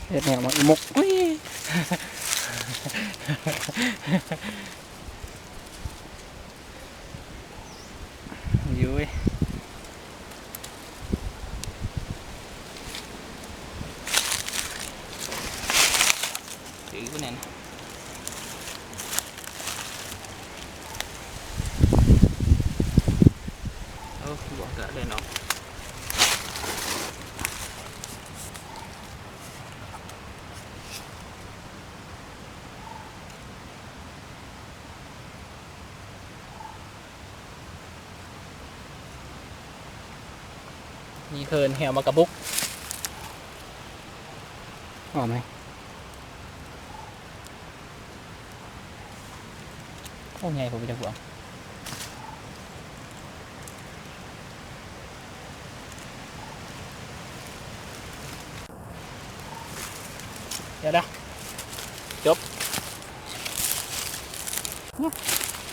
ເຮັດແນວມາອີໝົກ ອຸ້ຍ ຢູ່ເວີຍ ຖືກບໍ່ແນ່ນະ ໂອ້ ບໍ່ກະໄດ້ເນາະ. ມີເຂີນແຫ້ວໝາກກະບຸກ ຫອມເລີຍ. ໂອ້ ໃຫຍ່ ບໍ່ຮູ້ຈັກບວກ ດຽວ ຈົບ.